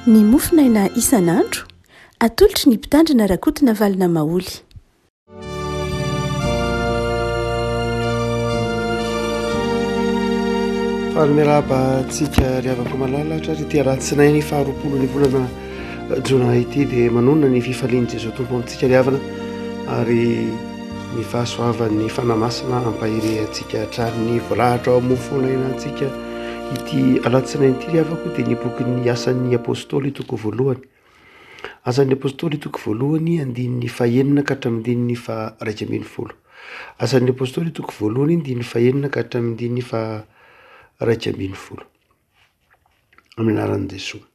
Ny mofonaina isan'andro, atolotry ny Mpitandrina Rakotonavalona Maholy. Faly miarahaba antsika ry havako malala hatrany ity alatsinainy faharoapolo ny volana jona ity dia manonona ny fifalian'i Jesoa Tompo amintsika ry havana ary ny fahasoavan'ny Fanahy Masina hampahery antsika hatrany ny voalahatra ao mofonaina antsika ity alatsinainy ity ry havako dia ny bokin'ny asan'ny apôstôly toko voalohany. Asan'ny apôstôly toko voalohany andininy fahenina ka hatramin'ny andininy faha-11. Asan'ny apôstôly toko voalohany andininy fahenina ka hatramin'ny andininy faha-11. Amin'ny anaran'i Jesoa.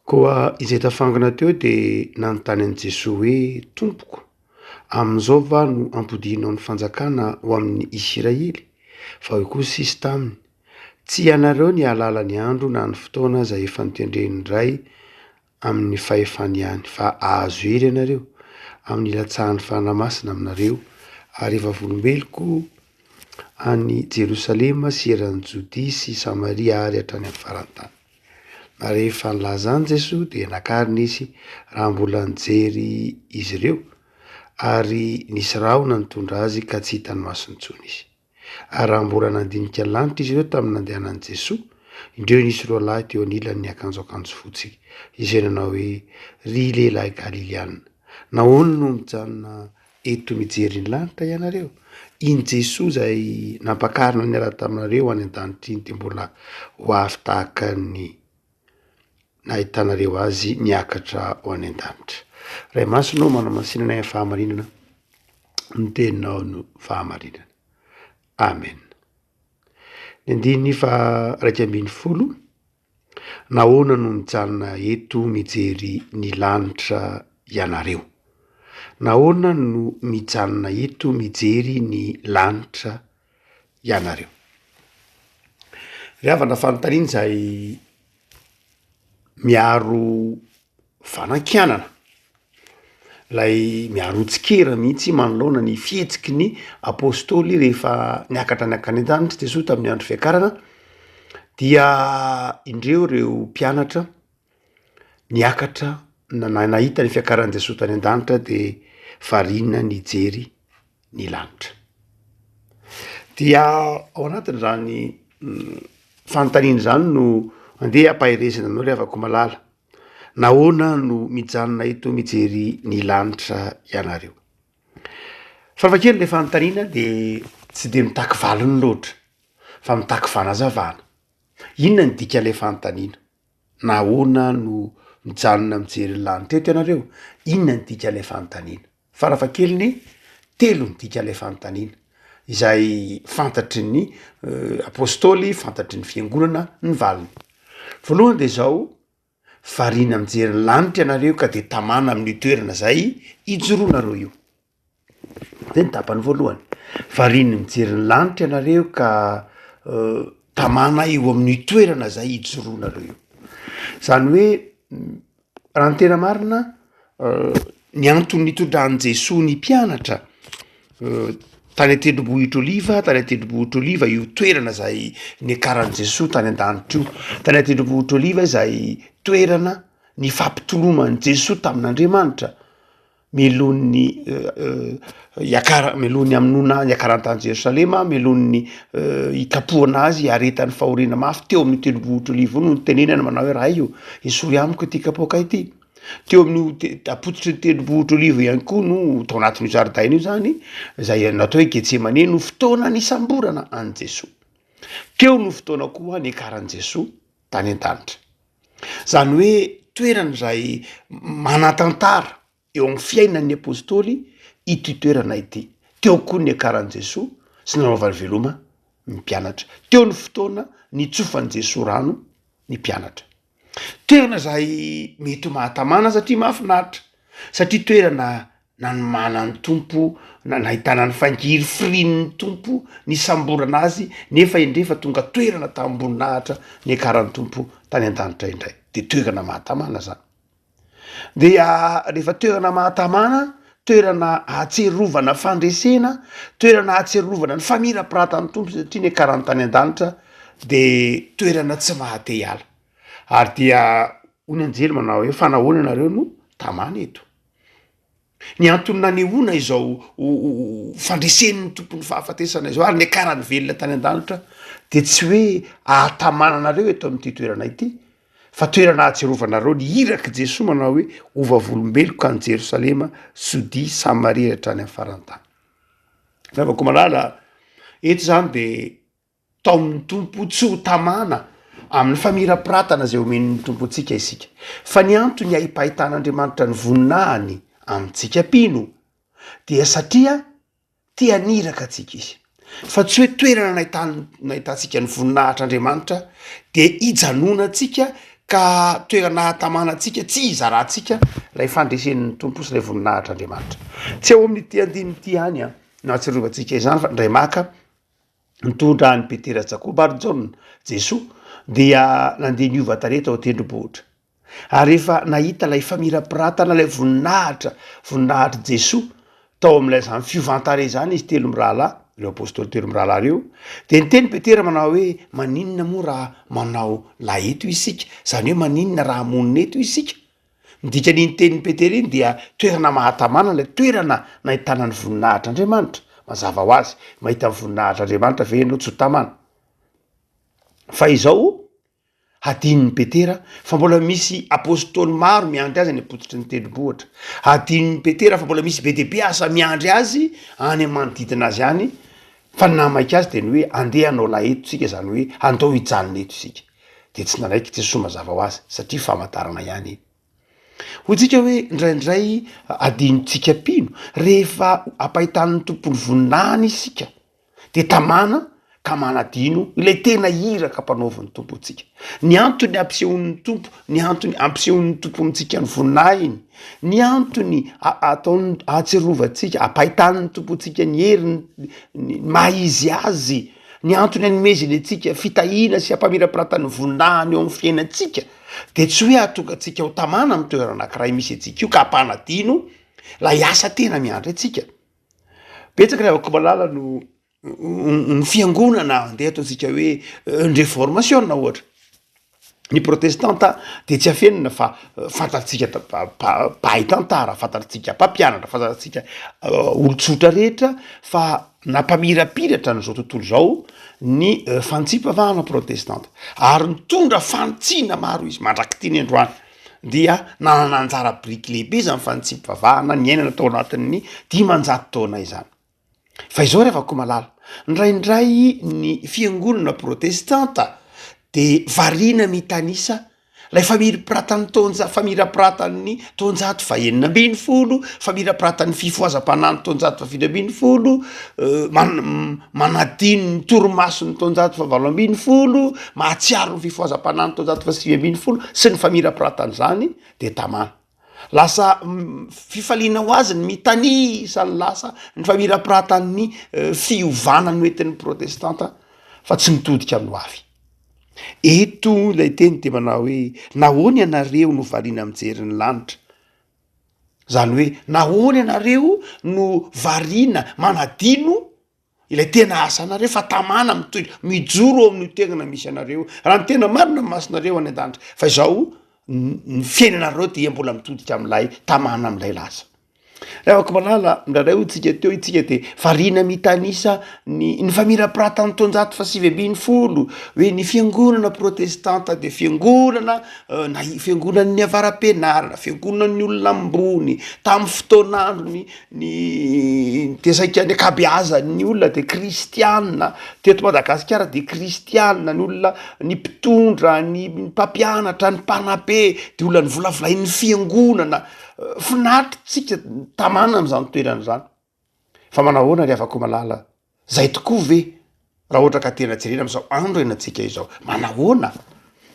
Koa izay tafangona teo dia nanontany an'i Jesoa hoe, Tompoko, amin'izao va no hampodianao ny fanjakana ho amin'ny Isiraely? Fa hoy kosa Izy taminy, Tsy ianareo ny hahalala ny andro na ny fotoana izay efa notendren'ny Ray amin'ny fahefany ihany, fa hahazo hery ianareo amin'ny hilatsahan'ny Fanahy Masina aminareo, ary vavolombeloko any Jerosalema sy eran'i Jodia sy Samaria ary hatrany amin'ny faran'ny tany. Ary rehefa nilaza izany Jesoa dia nakarina izy raha mbola nijery izy ireo, ary nisy rahona nitondra azy ka tsy hitan'ny masony intsony izy. Ary raha mbola nandinika ny lanitra izy ireo tamin'ny nandehanan'i Jesoa, indreo nisy roalahy teo anilany niakanjo akanjo fotsy, izay nanao hoe, Ry lehilahy Galiliana, nahoana no mijanona Eto mijery ny lanitra ianareo? Iny Jesoa izay nampakarina niala taminareo any an-danitra iny dia mbola ho avy tahaka ny nahitanareo azy niakatra ho any an-danitra. Ray Masina ô, manamasina anay amin'ny fahamarinana, ny teninao no fahamarinana. Amen. Ny andininy faha 11. Nahoana no mijanona eto mijery ny lanitra ianareo? Nahoana no mijanona eto mijery ny lanitra ianareo? Ry havana, fanontaniana izay miaro fanankianana. Ilay miaro tsikera mihitsy manoloana ny fihetsiky ny apostoly rehefa niakatra niankany an-danitra Jesoa tamin'ny andro fiakarana dia indreo ireo mpianatra niakatra na nahita ny fiakaran'i Jesoa tany an-danitra de variana nijery ny lanitra. Dia ao anatin'izany fanontaniana izany no andeha ampaherezina anao ry havako malala. Nahoana no mijanona eto mijery ny lanitra ianareo? Fahafahakeliny le fanontaniana de tsy de mitaky valiny loatra fa mitaky fanazavana. Inona ny dikan'le fanontaniana? Nahoana no mijanona mijery ny lanitra eto ianareo? Inona ny dikan'le fanontaniana? Farafahakeliny telo ny dikan'ilay fanontaniana, izay fantatry ny apostoly, fantatry ny fiangonana ny valiny. Voalohany de zao, variana mijery ny lanitra ianareo ka de tamana amin'io toerana zay ijoroanareo io, zay ny tapany voalohany, variana mijery ny lanitra ianareo ka tamana eo amin'io toerana zay ijoroanareo io, zany hoe Raha ny tena marina, ny antony nitondran'i Jesoa ny mpianatra tany an-tendrombohitra Oliva, tany an-tendrombohitra Oliva io toerana zay niakaran'i Jesoa tany an-danitra io, tany an-tendrombohitra Oliva izay toerana nifampitoloman'i Jesoa tamin'Andriamanitra. Mialohan'ny hiakara- mialohan'ny hamonoana hiakarany tany Jerosalema, mialohan'ny hikapohana azy, hiaretany fahoriana mafy teo amin'io tendrombohitra Oliva io no nitenenany manao hoe Ray ô, esory amiko ity kapoaka ity. Teo amin'io te- am-pototry ny tendrombohitra Oliva ihany koa no tao anatin'io zaridaina io zany, zay natao hoe Getsemane no fotoana nisamborana an'i Jesoa. Teo no fotoana koa niakaran'i Jesoa tany an-danitra. Zany hoe toerana izay manan-tantara eo amin'ny fiainan'ny apostoly ity toerana ity. Teo koa ny niakaran'i Jesoa sy nanaovany veloma ny mpianatra. Teo ny fotoana nitsofan'i Jesoa rano ny mpianatra. Toerana izay mety ho mahatamana satria mahafinaritra, satria toerana Nanomanan'ny Tompo, na nahitana ny fangirifirian'ny Tompo nisamborana azy, nefa endrey fa tonga toerana tamim-boninahitra niakaran'ny Tompo tany an-danitra indray. De toerana mahatamana zany. Dia rehefa toerana mahatamana, toerana ahatsiarovana fandresena, toerana ahatsiarovana ny famirapiratan'ny Tompo satria niakarany tany an-danitra, de toerana tsy maha te hiala. Ary dia. Hoy ny anjely manao hoe, Fa nahoana ianareo no tamana eto? Ny antony nanehoana izao fandresen'ny tompon'ny fahafatesana izao ary niakarany velona tany an-danitra dia tsy hoe ahatamana anareo eto amin'ity toerana ity fa toerana ahatsiarovanareo ny irak'i Jesoa manao hoe ho vavolombeloko any Jerosalema, Jodia, Samaria hatrany amin'ny faran'ny tany. Ry havako malala, eto izany dia taomin'ny Tompo tsy ho tamana amin'ny famirapiratana izay omen'ny Tompo antsika isika. Fa ny antony ahipahitan'Andriamanitra ny voninahiny amintsika mpino dia satria te haniraka antsika Izy. Fa tsy hoe toerana nahitany nahitantsika ny voninahitr'Andriamanitra dia hijanonantsika ka toerana hahatamana antsika tsy hizarantsika ilay fandresen'ny Tompo sy ilay voninahitr'Andriamanitra. Tsy ao amin'ity andininy ity ihany an, no ahatsiarovantsika izany fa indray maka Nitondra an'i Petera, Jakoba ary Jaona, Jesoa dia nandeha niova tarehy tao an-tendrombohitra. Ary rehefa nahita ilay famirapiratana, ilay voninahitra, voninahitr'i Jesoa tao amin'ilay izany fiovan-tarehy izany izy telo mirahalahy, ireo apôstôly telo mirahalahy ireo, dia niteny Petera manao hoe, maninona moa raha manao lahy eto isika? Izany hoe maninona raha monina eto isika? Ny dikan'iny tenin'i Petera iny dia toerana mahatamana ilay toerana nahitana ny voninahitr'Andriamanitra. Mazava ho azy, mahita ny voninahitr'Andriamanitra ve ianao tsy ho tamana? Fa izao, hadinon'i Petera fa mbola misy apostoly maro miandry azy any am-pototry ny tendrombohitra. Hadinon'i Petera fa mbola misy be dia be asa miandry azy any amin'ny manodidina azy any, fa ny nahamaika azy dia ny hoe andeha hanao lahy eto isika, izany hoe andao hijanona eto isika. Dia tsy nanaiky Jesoa mazava ho azy satria famantarana ihany iny. Hoy tsika hoe indraindray adinontsika mpino rehefa ampahitan'ny Tompo ny voninahiny isika dia tamana ka manadino ilay tena iraka ampanaovin'ny Tompo antsika. Ny antony ampisehoan'ny Tompo, ny antony ampisehoan'ny Tompo amintsika ny voninahiny, ny antony ataony ahatsiarovantsika, ampahitan'ny Tompo antsika ny heriny, ny maha izy azy, Ny antony anomezany antsika fitahiana sy ampamirapiratan'ny voninahiny eo amin'ny fiainantsika dia tsy hoe hahatonga antsika ho tamana amin'ny toerana anankiray misy antsika io ka hampanadino ilay asa tena miandry antsika. Betsaka ry havako malala no ny fiangonana andeha ataontsika hoe ny reformasiona ohatra. Ny protestanta dia tsy afenina fa fantatsika mpahay tantara, fantatsika mpampianatra, fantatsika olon-tsotra rehetra fa nampamirapiratra an'izao tontolo izao ny fanitsipavahana protestanta ary nitondra fanitsiana maro izy mandrak'ity ny androany dia nanana anjara biriky lehibe izany fanitsipavahana niainana tao anatin'ny 500 taona izany. Fa izao ry havako malala, indraindray ny fiangonana protestanta de variana mitanisa lay famirapiratan'ny taonja- famirapiratan'ny taonjato fahenina ambin'ny folo, famirapiratan'ny fifohazam-panahin'ny taonjato fahafito ambin'ny folo, man- manadino ny torimason'ny taonjato fahavalo ambin'ny folo, mahatsiaro ny fifohazam-panahin'ny taonjato fahasivy ambin'ny folo sy ny famirapiratan'izany de tamana. Lasa fifaliana ho azy ny mitanisa ny lasa, ny famirapiratan'ny fiovana noentin'ny protestanta fa tsy mitodika amin'ny ho avy. Eto ilay teny dia manao hoe nahoana ianareo no variana mijery ny lanitra? Zany hoe nahoana ianareo no variana manadino Ilay tena asanareo fa tamana mitohy mijoro eo amin'io toerana misy anareo raha ny tena marina ny masonareo any an-danitra fa izao ny fiainanareo dia mbola mitodika amin'ilay tamana amin'ilay lasa. Ry havako malala, indraindray hoy tsika teo itsika de variana mitanisa ny ny famirapiratan'ny taonjato fahasivy ambin'ny folo hoe ny fiangonana protestanta de fiangonana na fiangonan'ny avara-pianarana, fiangonan'ny olona ambony tamin'ny fotoan'androny Ny dia saika ny ankabeazan'ny olona dia kristiana, teto Madagasikara dia kristiana ny olona, ny mpitondra, ny mpampianatra, ny mpanabe de olona novolavolain'ny fiangonana, finaritra tsika tamana am'zany toerana zany, fa manahoana ry havako malala? Zay tokoa ve raha ohatra ka tena jerena am'zao andro iainantsika izao? Manahoana?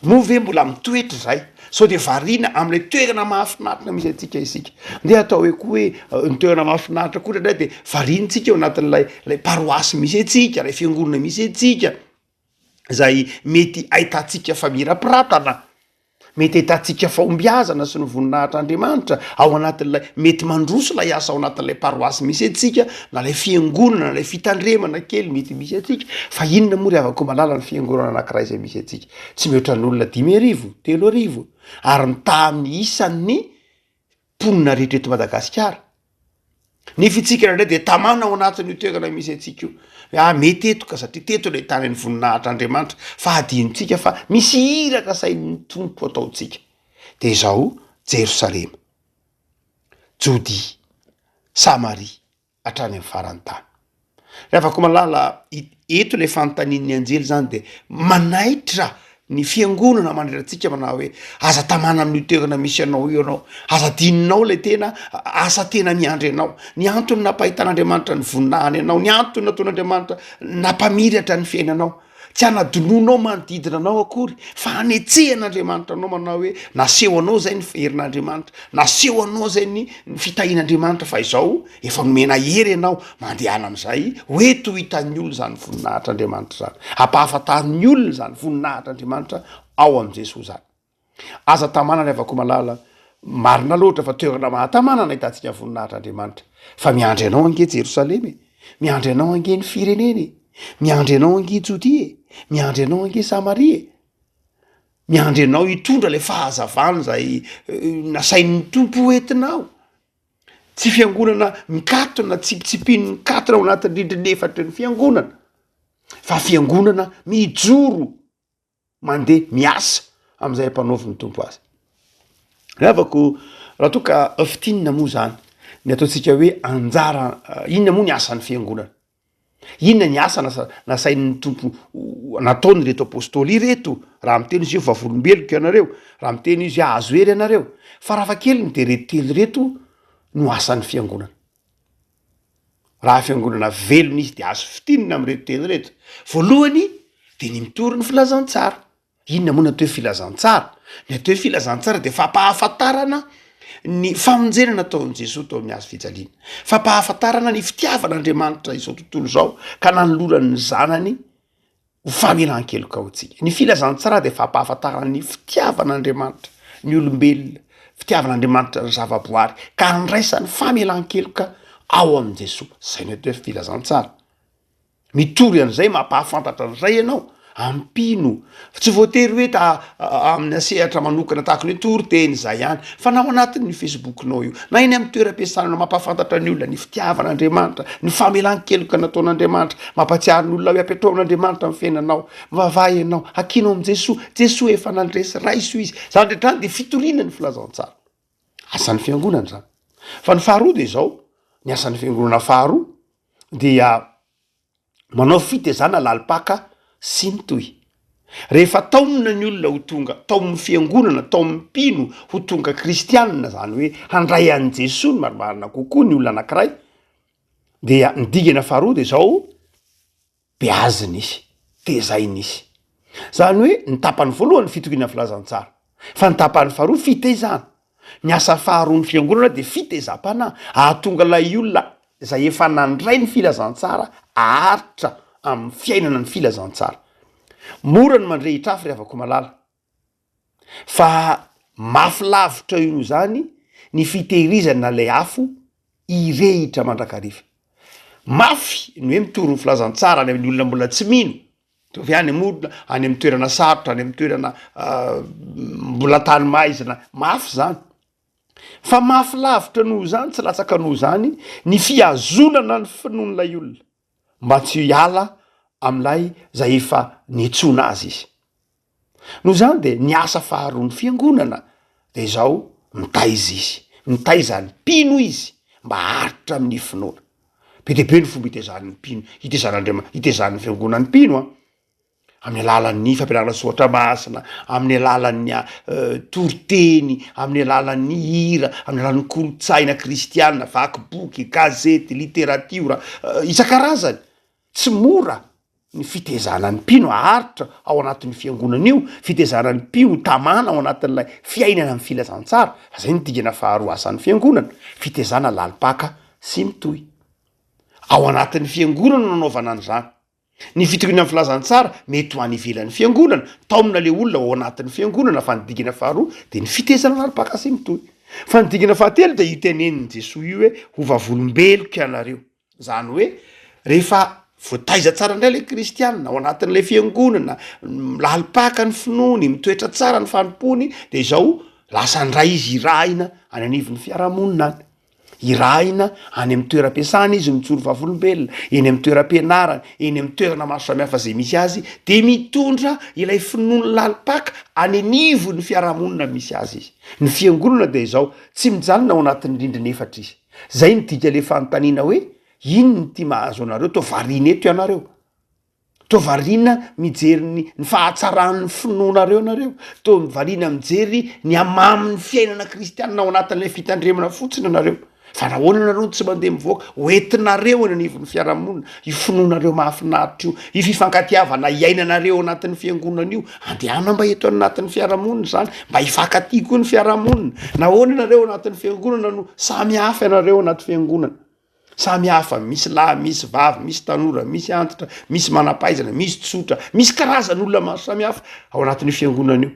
Moa ve mbola mitoetra izay? Sao de variana am'lay toerana mahafinaritra misy antsika isika? Ndeha atao hoe koa hoe ny toerana mahafinaritra koa indraindray de variantsika ao anatin'ilay lay paroasy misy antsika, lay fiangonana misy antsika, zay mety ahitantsika famirapiratana. Mety ahitantsika fahombiazana sy ny voninahitr'Andriamanitra ao anatin'ilay, mety mandroso ilay asa ao anatin'ilay paroasy misy antsika, na ilay fiangonana, na ilay fitandremana kely mety misy antsika. Fa inona moa ry havako malala ny fiangonana anankiray izay misy antsika? Tsy mihoatra ny olona 5000, 3000, ary mitaha amin'ny isan'ny mponina rehetra eto Madagasikara. Nefa itsika indraindray dia tamana ao anatin'io toerana misy antsika io. Hoe ah mety eto ka satria teto ilay tany ny voninahitr'Andriamanitra. Fa adinontsika fa misy iraka asain'ny Tompo ataontsika. Dia izao, Jerosalema, Jodia, Samaria, hatrany amin'ny faran'ny tany. Ry havako malala, eto ilay fanontanian'ny anjely zany de manaitra ny fiangonana mandritra antsika manao hoe aza tamana amin'io toerana misy anao io ianao, aza adinonao ilay tena asa tena miandry anao, ny antony nampahitan'Andriamanitra ny voninahiny anao, ny antony nataon'Andriamanitra nampamiratra ny fiainanao. Tsy hanadinoanao manodidina anao akory fa hanetsehan'Andriamanitra anao manao hoe naseho anao zay ny herin'Andriamanitra, naseho anao zay ny ny fitahian'Andriamanitra fa izao efa nomena hery ianao, mandehana amin'izay ho eto ho hitan'ny olona izany voninahitr'Andriamanitra izany, hampahafantarin'ny olona izany voninahitr'Andriamanitra ao amin'i Jesoa izany. Aza tamana ry havako malala, marina loatra fa toerana mahatamana nahitantsika voninahitra Andriamanitra, fa miandry anao ange Jerosalema e, miandry anao ange ny firenena e, miandry anao ange Jodia e, miandry anao ange Samaria e, miandry anao hitondra ilay fahazavana izay nasain'ny Tompo ho entinao. Tsy fiangonana mikatona, tsipitsipin'ny mikatona ao anatin'ny rindrina efatry ny fiangonana, fa fiangonana mijoro. mandeha miasa amin'izay ampanaovin'ny Tompo azy. Ry havako, raha toa ka fintinina moa izany ny ataontsika hoe anjara, inona moa ny asan'ny fiangonana? Inona ny asa nasa- nasain'ny Tompo nataon'ireto apôstôly ireto? Raha miteny izy hoe vavolombeloko ianareo, raha miteny izy hoe ahazo hery ianareo, farafahakeliny dia ireto telo ireto no asan'ny fiangonana. Raha fiangonana velona izy dia azo fintinina amin'ireto teny ireto. Voalohany dia ny mitory ny filazantsara. Inona moa ny atao hoe filazantsara? Ny atao hoe filazantsara dia fampahafantarana ny famonjena nataon'i Jesoa teo amin'ny hazo fijaliana. Fampahafantarana ny fitiavan'Andriamanitra izao tontolo izao ka nanolorany ny zanany ho famelan-keloka ho antsika. Ny filazantsara dia fampahafantarana ny fitiavan'Andriamanitra ny olombelona, fitiavan'Andriamanitra ny zavaboary, ka handraisany famelan-keloka ao amin'i Jesoa. Izay no atao hoe filazantsara. Mitory an'izay, mampahafantatra an'izay ianao, ampino. Tsy voatery hoe ta amina sehatra manokana tahaka ny hoe toriteny izay ihany, fa na ao anatin'ny Facebook-nao io, na eny amin'ny toeram-piasananao, mampahafantatra ny olona ny fitiavan'Andriamanitra, ny famelan-keloka nataon'Andriamanitra, mampahatsiaro ny olona hoe apetraho amin'Andriamanitra ny fiainanao, mivavaha ianao, hakianao amin'i Jesoa, Jesoa efa nandresy, raiso Izy. Izany rehetra izany dia fitoriana ny filazantsara. Asan'ny fiangonana izany. Fa ny faharoa dia izao, ny asan'ny fiangonana faharoa dia manao fitezana lalim-paka sy mitohy. Rehefa taomina ny olona ho tonga taomin'ny fiangonana, taomin'ny mpino ho tonga kristianina, izany hoe handray an'i Jesoa ny marimarina kokoa ny olona anankiray, dia ny dingana faharoa dia izao, beazina izy, tezaina izy. Izany hoe ny tapany voalohany fitoriana filazantsara, fa ny tapany faharoa fitezana. Ny asa faharoan'ny fiangonana dia fitezam-panahy, hahatonga ilay olona izay efa nandray ny filazantsara haharitra amin'ny fiainana ny filazantsara. Mora ny mandrehitra afo ry havako malala, fa mafy lavitra io noho izany ny fitehirizana ilay afo hirehitra mandrakariva. Mafy ny hoe mitory ny filazantsara any amin'ny olona mbola tsy mino, Mitovy any amorona, any amin'ny toerana sarotra, any amin'ny toerana mbola tany maizina, mafy zany. Fa mafy lavitra noho izany, tsy latsaka noho izany ny fihazonana ny finoan'ilay olona mba tsy hiala amin'ilay zay efa niantsoana azy izy. Noho izany dia ny asa faharoan'ny fiangonana dia izao, mitaiza izy, mitaiza ny mpino izy mba haharitra amin'ny finoana. Be dia be ny fomba itezahan'ny mpino, itezan'Andriamanitra, itezan'ny fiangonana ny mpino an, amin'ny alalan'ny fampianarana soratra masina, amin'ny alalan'ny toriteny, amin'ny alalan'ny hira, amin'ny alalan'ny kolontsaina kristiana, vaky boky, gazety, literatiora, isan-karazany. Tsy mora ny fitezana ny mpino haharitra ao anatin'io fiangonana io, fitezana ny mpino ho tamana ao anatin'ilay fiainana amin'ny filazantsara, fa zay no dingana faharoa asan'ny fiangonana, fitezana lalim-paka sy mitohy. Ao anatin'ny fiangonana no anaovana an'izany. Ny fitoriana ny filazantsara mety ho any ivelan'ny fiangonana, taomina le olona ao anatin'ny fiangonana fa ny dingana faharoa dia ny fitezana lalim-paka sy mitohy. Fa ny dingana fahatelo dia io tenenin'i Jesoa io hoe ho vavolombeloko ianareo. Izany hoe rehefa voataiza tsara indray le kristianina ao anatin'ilay fiangonana, lalim-paka ny finoany, mitoetra tsara ny fanompoany dia izao lasa indray izy irahina any anivon'ny fiarahamonina any. Irahina any amin'ny toeram-piasana izy mijoro vavolombelona, eny amin'ny toeram-pianarany, eny amin'ny toerana maro samihafa izay misy azy, dia mitondra ilay finoany lalim-paka any anivon'ny fiarahamonina misy azy izy. Ny fiangonana dia izao, tsy mijanona ao anatin'ny rindrina efatra izy. Izay no dikan'ilay fanontaniana hoe, inona ity mahazo anareo, toa variana eto ianareo? Toa variana mijery ny ny fahatsaran'ny finoanareo nareo, toa variana mijery ny hamamin'ny fiainana kristianina ao anatin'ilay fitandremana fotsiny ianareo. Fa nahoana ianareo no tsy mandeha mivoaka? Hoentinareo eny anivon'ny fiarahamonina io finoanareo mahafinaritra io, io fifankatiavana iainanareo ao anatin'ny fiangonana io. Andehana mba eto anatin'ny fiarahamonina izany, mba hifankatia koa ny fiarahamonina. Nahoana ianareo ao anatin'ny fiangonana no samy hafa ianareo ao anaty fiangonana? Samy hafa, misy lahy, misy vavy, misy tanora, misy antitra, misy manam-pahaizana, misy tsotra, misy karazan'olona maro samihafa ao anatin'io fiangonana io.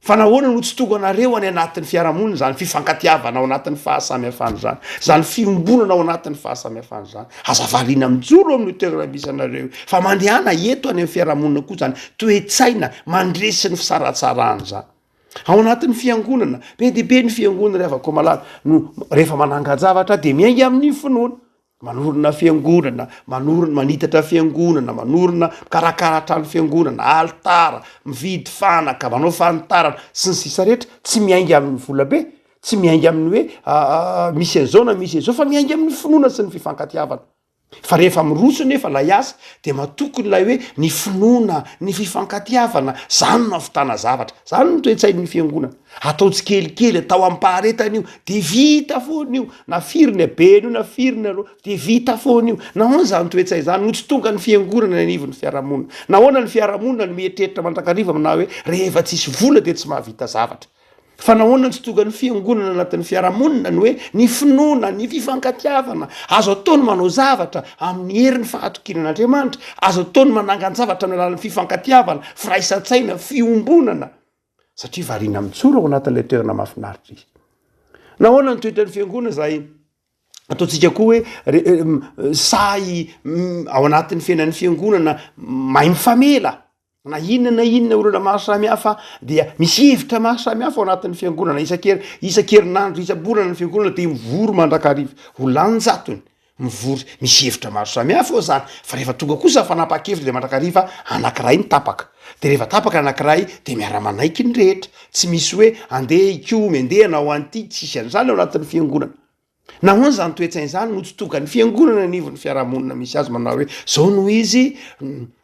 Fa nahoana no tsy tonga anareo any anatin'ny fiarahamonina izany fifankatiavana ao anatin'ny fahasamihafana izany, izany fiombonana ao anatin'ny fahasamihafana izany? Aza variana mijoro amin'io toerana misy anareo io, fa mandehana eto any amin'ny fiarahamonina koa izany toe-tsaina mandresy ny fisaratsarahana izany. Ao anatin'ny fiangonana, be dia be ny fiangonana ry havako malala no rehefa manangan-javatra dia miainga amin'ny finoana. Manorina fiangonana, manorina, manitatra fiangonana, manorina, mikarakara trano fiangonana, alitara, mividy fanaka, manao fanitarana, sy ny sisa rehetra, tsy miainga amin'ny vola be, tsy miainga amin'ny hoe misy an'izao na misy an'izao fa miainga amin'ny finoana sy ny fifankatiavana. Fa rehefa miroso nefa ilay asa dia matoky ilay hoe ny finoana, ny fifankatiavana, zany no ahavitana zavatra. Zany no toe-tsain'ny fiangonana. Atao tsikelikely, atao amim-paharetana io, de vita foana io. Na firy ny habeny io na firy ny aloha, de vita foana io. Nahoana izany toe-tsaina izany no tsy tonga ny fiangonana any anivon'ny fiarahamonina? Nahoana ny fiarahamonina no mieritreritra mandrakariva manao hoe rehefa tsisy vola dia tsy mahavita zavatra? Fa nahoana no tsy tonga ny fiangonana anatin'ny fiarahamonina ny hoe ny finoana, ny fifankatiavana, azo atao ny manao zavatra amin'ny herin'ny fahatokiana an'Andriamanitra, azo atao ny manangan-javatra amin'ny alalan'ny fifankatiavana, firaisan-tsaina, fiombonana, satria variana mijoro ao anatin'ilay toerana mahafinaritra izy. Nahoana ny toetran'ny fiangonana izay ataontsika koa hoe sahy ao anatin'ny fiainan'ny fiangonana mahay mifamela? Na inona na inona olana maro samihafa dia misy hevitra maro samihafa ao anatin'ny fiangonana isan-kery isan-kerinandro isam-bolana ny fiangonana dia mivory mandrakariva ho lanjatony mivory misy hevitra maro samihafa ao zany fa rehefa tonga kosa ny fanapahan-kevitra dia mandrakariva anankiray ny tapaka de rehefa tapaka ny anankiray de miara-manaiky ny rehetra tsy misy hoe andeha hikomy andeha hanao an'ity tsisy an'izany ao anatin'ny fiangonana. Nahoana izany toe-tsaina izany no tsy tonga ny fiangonana anivon'ny fiarahamonina misy azy manao hoe zao no izy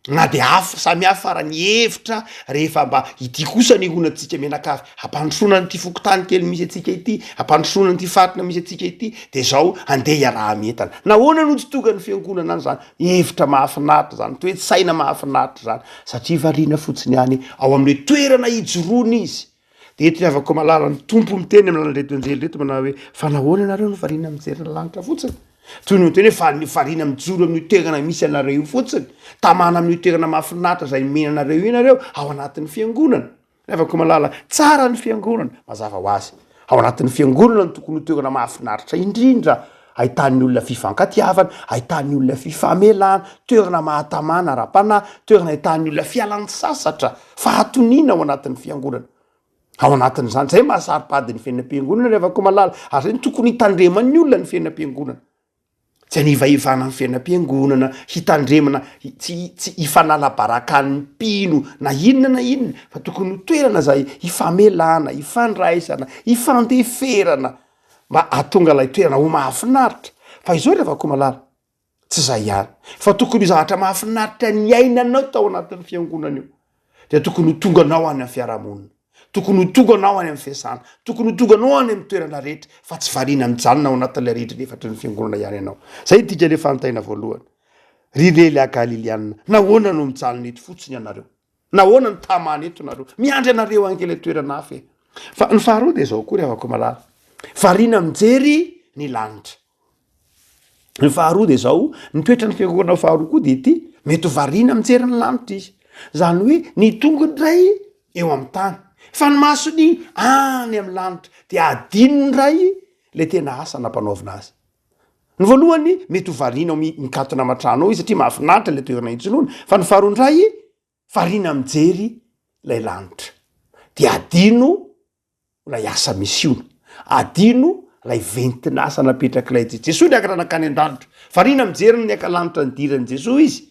na de hafa samy hafa ara ny hevitra rehefa mba ity kosa ny honantsika mianakavy hampandrosoana an'ity fokontany kely misy antsika ity hampandrosoana an'ity faritra misy antsika ity de zao andeha hiaraha-mientana. Nahoana no tsy tonga ny fiangonana any zany hevitra mahafinaritra zany toe-tsaina mahafinaritra zany satria variana fotsiny ihany ao amin'le toerana ijoroana izy. Dia eto ry havako malala, ny Tompo miteny amin'ny alalan'ireto anjely ireto manao hoe, fa nahoana ianareo no variana mijery ny lanitra fotsiny? Toy ny miteny hoe fa variana mijoro amin'io toerana misy anareo io fotsiny, tamana amin'io toerana mahafinaritra izay nomena anareo io ianareo ao anatin'ny fiangonana. Ry havako malala, tsara ny fiangonana, mazava ho azy. Ao anatin'ny fiangonana no tokony ho toerana mahafinaritra indrindra, ahitan'ny olona fifankatiavana, ahitan'ny olona fifamelana, toerana mahatamana ara-panahy, toerana ahitan'ny olona fialan-tsasatra, fahatoniana ao anatin'ny fiangonana. Ao anatin'izany, izay maha saro-pady ny fiainam-piangonana ry havako malala, ary izay no tokony hitandreman'ny olona ny fiainam-piangonana. Tsy hanivahivana ny fiainam-piangonana, hitandremana, tsy tsy hifanala barakan'ny mpino na inona na inona, fa tokony ho toerana izay hifamelana, hifandraisana, hifandeferana, mba hahatonga ilay toerana ho mahafinaritra. Fa izao ry havako malala, tsy izay ihany, fa tokony ho zavatra mahafinaritra niainanao tao anatin'ny fiangonana io, dia tokony ho tonga anao any amin'ny fiarahamonina. Tokony ho tonga anao any amin'ny fiasana, tokony ho tonga anao any amin'ny toerana rehetra, fa tsy variana mijanona ao anatin'ilay rindrina efatry ny fiangonana ihany ianao. Izay ny dikan'ilay fanontaniana voalohany. Ry lehilahy Galilianina, nahoana no mijanona eto fotsiny ianareo? Nahoana no tamana eto nareo? Miandry anareo ange ilay toerana hafa e. Fa ny faharoa dia izao koa ry havako malala, variana mijery ny lanitra. Ny faharoa dia izao, ny toetran'ny fiangonana faharoa koa dia ity, Mety ho variana mijery ny lanitra izy. Izany hoe ny tongony indray eo amin'ny tany, fa ny masony any amin'ny lanitra, dia adinony indray le tena asa nampanaovina azy. Ny voalohany, mety ho variana mikatona aman-trano ao izy satria mahafinaritra le toerana ijoroana, fa ny faharoa indray, variana mijery ilay lanitra. Dia adino ilay asa misiona, adino ilay ventin'asa napetrak'ilay Jesoa niakatra nankany an-danitra. Variana mijery ny lanitra nidiran'i Jesoa izy,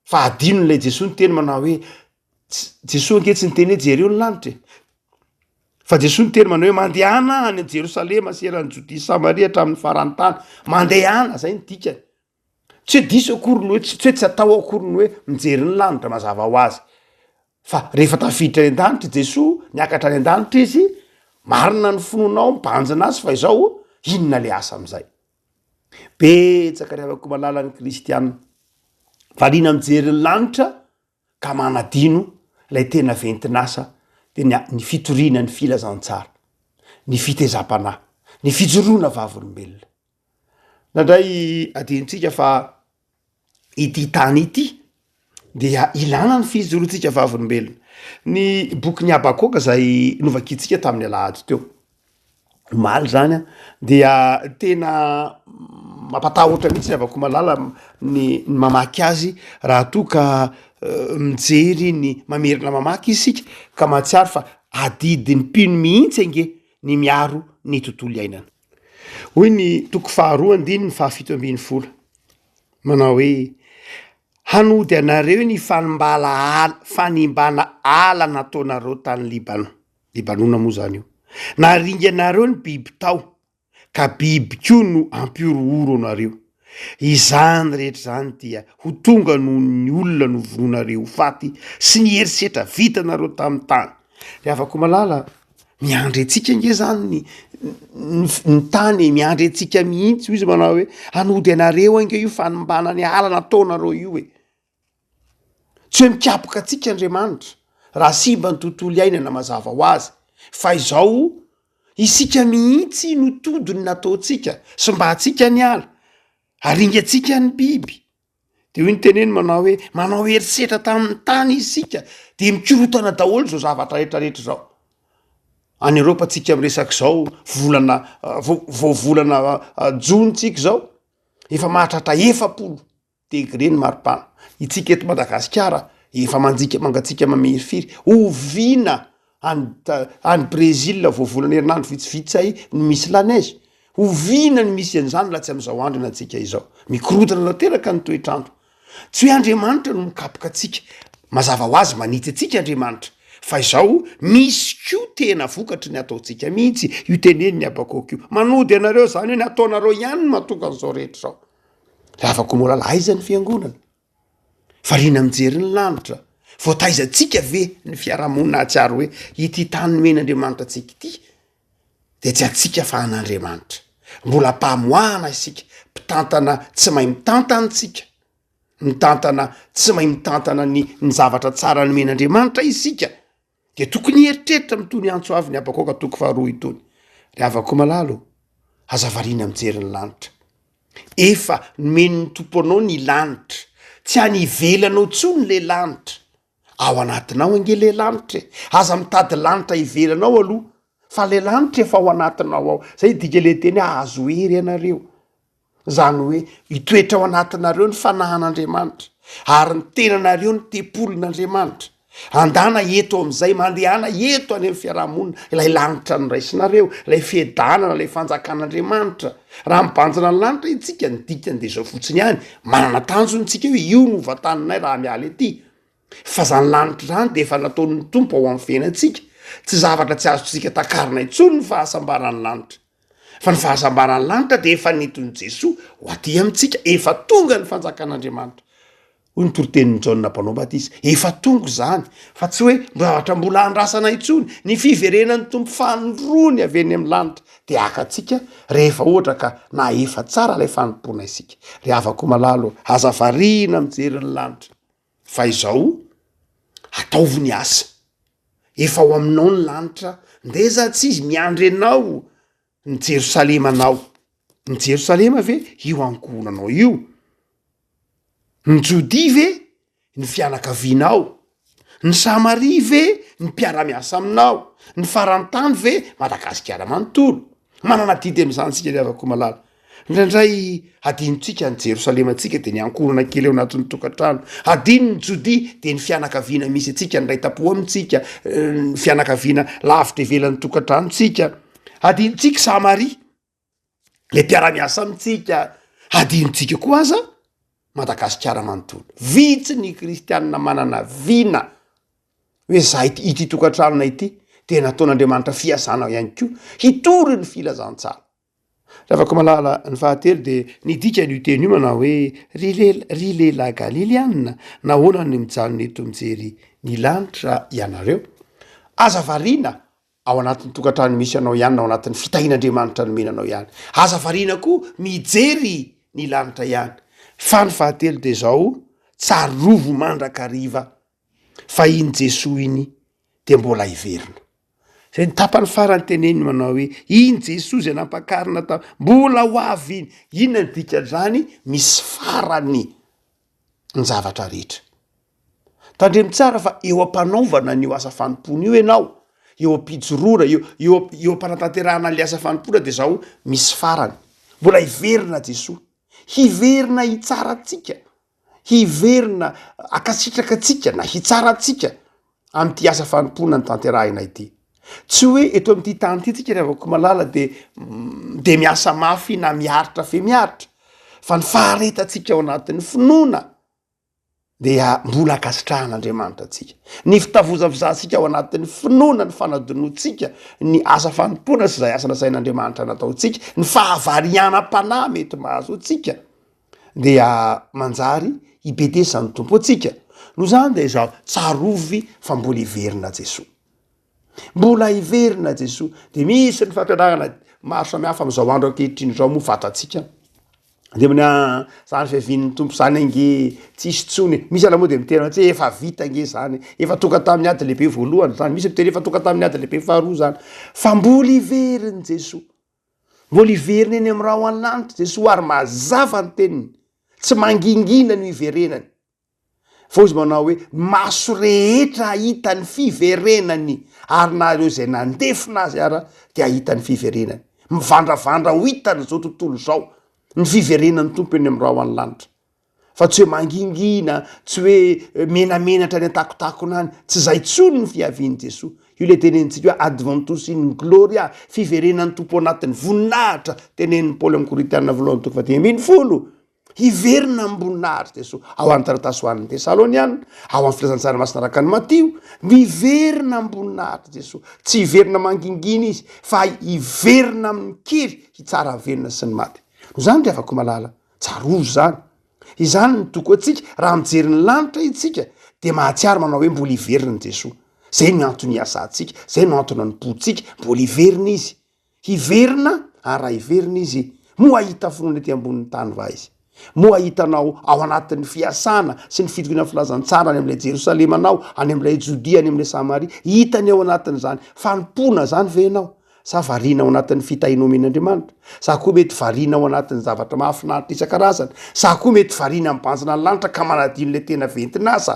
fa adinon'ilay Jesoa niteny manao hoe, Jesoa ange tsy niteny hoe jereo ny lanitra e. Fa Jesoa niteny manao hoe mandehana any Jerosalema sy eran'i Jodia sy Samaria hatramin'ny faran'ny tany. Mandehana, zay ny dikany. Tsy hoe diso akory ny hoe, tsy hoe tsy atao akory ny hoe mijery ny lanitra, mazava ho azy. Fa rehefa tafiditra any an-danitra i Jesoa, niakatra any an-danitra izy, marina ny finoanao, mibanjina azy fa izao, inona le asa am'zay? Betsaka ry havako malala ny kristiana, variana mijery ny lanitra ka manadino ilay tena ventin'asa dia ny ny fitoriana ny filazantsara, ny fitezam-panahy, ny fijoroana vavolombelona. Indraindray adinontsika fa ity tany ity dia ilana ny fijoroantsika vavolombelona. Ny bokin'i Habakoka zay novakintsika tamin'ny alahady teo, omaly zany an, dia tena mampatahotra mihitsy ry havako malala ny ny mamaky azy raha toa ka mijery ny mamerina mamaky isika ka mahatsiaro fa adidin'ny mpino mihitsy ange ny miaro ny tontolo iainana. Hoy ny toko faharoa andininy fahafito ambin'ny folo, manao hoe, Hanody anareo ny fanimbala ala, fanimbana ala nataonareo tany Libano, Libanona moa zany io, naringanareo ny biby tao, ka biby koa no hampihorohoro anareo. Izany rehetra izany dia ho tonga noho ny olona novonoinareo ho faty sy ny herisetra vitanareo tamin'ny tany. Ry havako malala, miandry antsika ange zany ny ny tany e, miandry antsika mihitsy hoy izy manao hoe hanody anareo ange io fanimbana ny ala nataonareo io e. Tsy hoe mikapoka antsika Andriamanitra raha simba ny tontolo iainana mazava ho azy, fa izao isika mihitsy no todiny nataontsika, simbantsika ny ala, aringantsika ny biby. De hoy ny teneny manao hoe manao herisetra tamin'ny tany isika de mikorotana daholo zao zavatra rehetrarehetra zao. Any Eropa tsika miresaka izao volana vao volana jona tsika izao efa mahatratra 40 degré ny maripana. Itsika eto Madagasikara efa manjika mangatsiaka mamirifiry. Oviana any any Brésil vao volana herinandro vitsivitsy zay no misy la neige? Oviana no misy an'izany raha tsy amin'izao andro antsika izao? Mikorontana tanteraka ny toetr'andro. Tsy hoe Andriamanitra no mikapoka antsika. Mazava ho azy manitsy antsika Andriamanitra. Fa izao misy koa tena vokatry ny ataontsika mihitsy io tenenin'i Habakoka io. Manody anareo izany hoe ny ataonareo ihany no mahatonga an'izao rehetra izao. Ravako molala aiza ny fiangonana? Variana mijery ny lanitra. Voataizantsika ve ny fiarahamonina hahatsiaro hoe ity tany nomen'Andriamanitra antsika ity dia tsy antsika fa an'Andriamanitra. Mbola mpamoahana isika, mpitantana tsy mahay mitantana isika, mitantana tsy mahay mitantana ny ny zavatra tsara nomen'Andriamanitra isika. Dia tokony hieritreritra amin'itony antso avy ny Habakoka toko faharoa itony. Ry havako malala ô, aza variana mijery ny lanitra. Efa nomen'ny Tompo anao ny lanitra. Tsy any ivelanao intsony le lanitra. Ao anatinao ange le lanitra e. Aza mitady lanitra ivelanao aloha, fa le lanitra efa ao anatinao ao. Zay dika le teny hoe ahazo hery ianareo. Izany hoe hitoetra ao anatinareo ny fanahin'Andriamanitra, ary ny tenanareo ny tempolin'Andriamanitra. Andana eto amin'izay, mandehana eto any amin'ny fiarahamonina, ilay lanitra noraisinareo, ilay fiadanana, ilay fanjakan'Andriamanitra. Raha mibanjina ny lanitra isika, ny dikany dia izao fotsiny ihany, manana tanjona isika hoe io no vatanonay raha miala ety. Fa izany lanitra izany dia efa nataon'ny Tompo ao amin'ny fiainantsika. Tsy zavatra tsy azontsika takarina intsony ny fahasambaran'ny lanitra. Fa ny fahasambaran'ny lanitra dia efa nentin'i Jesoa ho aty amintsika, efa tonga ny fanjakan'Andriamanitra. Hoy ny toritenin'i Jaona Mpanao Batisa, efa tonga izany, fa tsy hoe zavatra mbola andrasana intsony, ny fiverenan'ny Tompo fanindroany avy eny amin'ny lanitra dia haka antsika rehefa ohatra ka nahefa tsara ilay fanompoana isika. Ry havako malala ô, aza variana mijery ny lanitra, fa izao, ataovy ny asa. Efa ao aminao ny lanitra, ndeza tsy izy miandry anao ny Jerosalemanao. Ny Jerosalema ve io ankohonanao io? Ny Jodia ve ny fianakavianao? Ny Samaria ve ny mpiara-miasa aminao? Ny faran-tany ve Madagasikara manontolo? Manana adidy amin'izany isika ry havako malala. Indraindray adinontsika ny Jerosalemantsika dia ny ankohonana kely ao anatin'ny tokantrano. Adino ny Jodia dia ny fianakaviana misy antsika, ny ray tampo amintsika, ny fianakaviana lavitra ivelan'ny tokantranontsika. Adinontsika Samaria. le mpiara-miasa amintsika, hadinontsika koa aza Madagasikara manontolo. Vitsy ny kristianina manana vina hoe za ity ity tokantranona ity de nataon'Andriamanitra fiasana ihany koa hitory ny filazantsara. Ravako malala, ny fahatelo de ny dikan'io teny io manao hoe ry lela ry lehilahy Galiliana, nahoana no mijanona eto mijery ny lanitra ianareo? Aza variana ao anatin'ny tokantrano misy anao ihany na ao anatin'ny fitahian'Andriamanitra nomena anao ihany. Aza variana koa mijery ny lanitra ihany. Fa ny fahatelo dia izao, tsarovy mandrakariva fa iny Jesoa iny dia mbola hiverina. Izay ny tapany farany teneniny manao hoe iny Jesoa izay nampakarina ta mbola ho avy iny. Inona ny dikan'izany? Misy farany ny zavatra rehetra. Tandremo tsara fa eo am-panaovana an'io asa fanompoana io ianao, eo am-pijoroana, eo eo eo am-panatanterahana an'ilay asa fanompoana de zao misy farany. Mbola hiverina Jesoa, hiverina hitsara antsika, hiverina hankasitraka antsika na hitsara antsika amin'ity asa fanompoana notanterahina ity. Tsy hoe eto amin'ity tany ity tsika ry havako malala de de miasa mafy na miaritra fe miaritra fa ny faharetantsika ao anatin'ny finoana dia mbola ankasitrahan'Andriamanitra antsika. Ny fitavozavozantsika ao anatin'ny finoana, ny fanadinoantsika ny asa fanompoana sy izay asa nasain'Andriamanitra nataontsika, ny fahavarianam-panahy mety mahazo antsika, dia manjary hibedesan'ny Tompo antsika. Noho izany dia izao, tsarovy fa mbola hiverina Jesoa. Mbola hiverina Jesoa. Dia misy ny fampianarana maro samihafa amin'izao andro ankehitriny izao moa fantatsika. Dia mny ah, zany fiavian'ny Tompo zany ange tsisy tsony e. Misy ala moa dia miteny hoe efa vita ange zany, efa tonga tamin'ny ady lehibe voalohany zany, misy miteny efa tonga tamin'ny ady lehibe faharoa zany. Fa mbola hiverin'i Jesoa. Mbola hiverina eny amin'ny rahona lanitra Jesoa ary mazava ny teniny. Tsy mangingina no hiverenany. Fa hozy manao hoe, maso rehetra hahita ny fiverenany, ary na ireo izay nandefona azy ara dia hahita ny fiverenany. Mivandravandra ho hitan'izao tontolo izao ny fiverenan'ny Tompo eny amin'ny rahona lanitra. Fa tsy hoe mangingina, tsy hoe menamenatra any an-takotakona any, tsy izay intsony ny fiavian'i Jesoa. Io ilay tenenintsika hoe adventus in gloria, fiverenan'ny Tompo anatin'ny voninahitra, tenenin'i Paoly amin'ny Korintiana voalohany toko faha 15. Hiverina amim-boninahitra Jesoa. Ao amin'ny taratasy ho an'ny Tesaloniana, ao amin'ny Filazantsara Masina araka an'i Matio, miverina amim-boninahitra Jesoa. Tsy hiverina mangingina Izy, fa hiverina amin-kery hitsara ny velona sy ny maty. Noho izany ry havako malala, tsarovy izany. Izany no toko antsika, raha mijery ny lanitra isika, dia mahatsiaro manao hoe mbola hiverina Jesoa. Izay no antony hiasantsika, izay no antony hanompoantsika, mbola hiverina Izy. Hiverina ary raha hiverina izy, moa hahita finoana ety ambonin'ny tany va izy? Moa hahita anao ao anatin'ny fiasana sy ny fitoriana ny filazantsara any amin'ilay Jerosalemanao, any amin'ilay Jodia, any amin'ilay Samaria? Hitany ao anatin'izany fanompoana izany ve ianao? Sa variana ao anatin'ny fitahiana omen'Andriamanitra? Sa koa mety variana ao anatin'ny zavatra mahafinaritra isan-karazany? Sa koa mety variana mibanjina ny lanitra ka manadino ilay tena ventin'asa?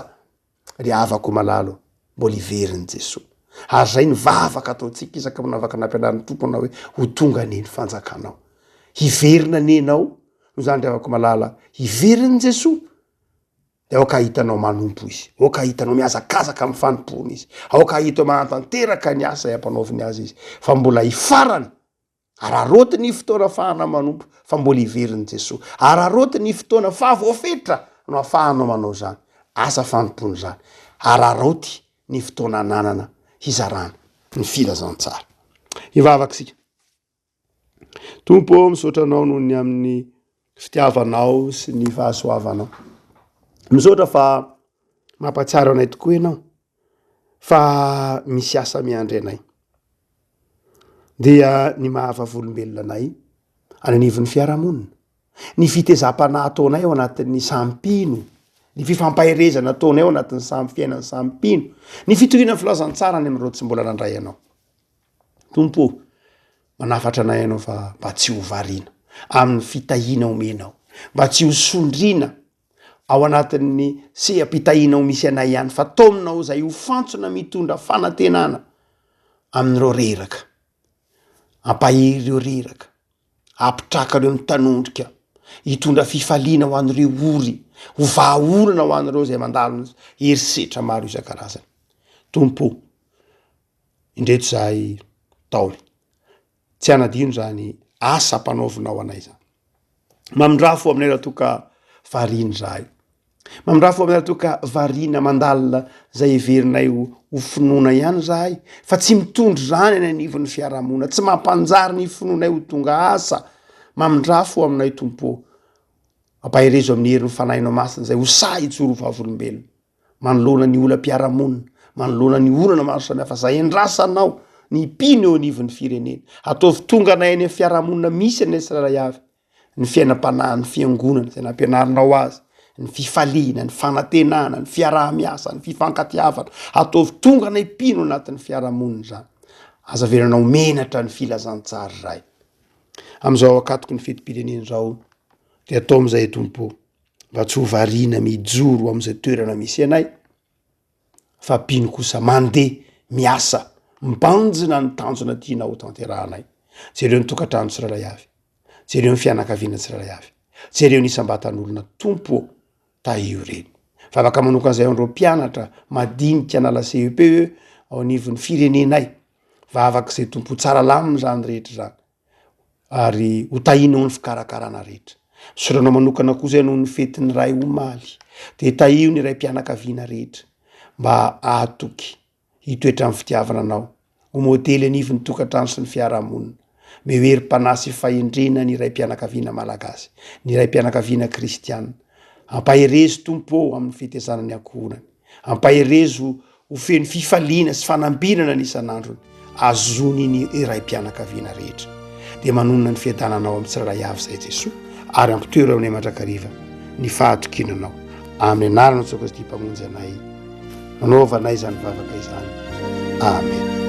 Ry havako malala ô, mbola hiverin'i Jesoa. Ary izay ny vavaka ataontsika isaka manavaka nampianarin'ny Tompo anao hoe ho tonga anie ny fanjakanao. Hiverina anie ianao, noho izany ry havako malala, hiverin'i Jesoa, dia aoka hahita anao manompo Izy, aoka hahita anao mihazakazaka amin'ny fanompoana Izy, aoka hahita anao manatanteraka ny asa izay ampanaoviny azy Izy, fa mbola hifarana Araraoty ny fotoana afahana manompo fa mbola hiverin'i Jesoa. Araraoty ny fotoana fa voafetra no afahanao manao izany asa fanompoana izany. Araraoty ny fotoana ananana hizarana ny filazantsara. Hivavaka isika. Tompo ô, misaotra Anao noho ny amin'ny fitiavanao sy ny fahasoavanao. Misaotra fa mampahatsiaro anay tokoa Ianao fa misy asa miandry anay. Dia ny maha vavolombelona anay any anivon'ny fiarahamonina, ny fitezam-panahy ataonay ao anatin'ny samy mpino, ny fifampaherezana ataonay ao anatin'ny samy fiainan'ny samy mpino, ny fitoriana ny filazantsara any amin'ireo tsy mbola nandray anao. Tompo ô, manafatra anay ianao fa mba tsy ho variana amin'ny fitahiana omenao, mba tsy ho sondriana. ao anatin'ny seha-pitahianao misy anay ihany fa taominao izay ho fantsona mitondra fanantenana amin'ireo reraka. Ampahery ireo reraka, ampitraka ireo mitanondrika, hitondra fifaliana ho an'ireo ory, ho vahaolana ho an'ireo izay mandalo herisetra maro isan-karazany. Tompo o, indreto izahay taomy. Tsy hanadino izany asa ampanaovinao anay izany. Mamindrafo fo aminay raha toa ka variana izahay. Mamindrafo fo aminay raha toa ka variana mandalina izay heverinay ho ho finoana ihany izahay, fa tsy mitondra izany any anivon'ny fiarahamonina, tsy mampanjary ny finoanay ho tonga asa. Mamindrafo fo aminay Tompo ô. Ampaherezo amin'ny herin'ny Fanahinao Masina izay ho sahy hijoro ho vavolombelona. manoloana ny olam-piarahamonina, manoloana ny olana maro samihafa izay endrasanao ny mpino eo anivon'ny firenena. Ataovy tonga anay any amin'ny fiarahamonina misy anay tsirairay avy ny fiainam-panahin'ny fiangonana izay nampianarinao azy, ny fifaliana, ny fanantenana, ny fiaraha-miasa, ny fifankatiavana. Ataovy tonga anay mpino anatin'ny fiarahamonina izany. Aza avelanao menatra ny filazantsara iray. Amin'izao ankatoky ny fetim-pirenena izao dia atao amin'izay Tompo. mba tsy ho variana mijoro amin'izay toerana misy anay fa mpino kosa mandeha miasa mibanjina ny tanjona tiana ho tanterahanay. Jereo ny tokantrano tsirairay avy, jereo ny fianakaviana tsirairay avy, jereo ny isam-batan'olona Tompo ô, tahio ireny. Vavaka manokana izay ho an'ireo mpianatra madinika an'ala CEPE ao anivon'ny firenenay. Vavaka izay Tompo ho tsara lamina izany rehetra izany. ary ho tahinao ny fikarakarana rehetra. Misaotra anao manokana koa izay noho ny fetin'ny Ray omaly. Dia tahio ny raim-pianakaviana rehetra mba hahatoky, hitoetra amin'ny fitiavana anao, ho modely anivon'ny tokantrano sy ny fiarahamonina. Omeo herim-panahy sy fahendrena ny raim-pianakaviana malagasy, ny raim-pianakaviana kristiana. Ampaherezo Tompo ô amin'ny fitezana ny ankohonany. Ampaherezo ho feno fifaliana sy fanambinana ny isan'androny, azony ny raim-pianakaviana rehetra. Dia manonona ny fiadananao amin'ny tsirairay avy izahay Jesoa, ary ampitoero aminay mandrakariva ny fahatokiana Anao. Amin'ny anaranao Jesoa Kristy Mpamonjy anay, nanaovanay izany vavaka izany. Amen.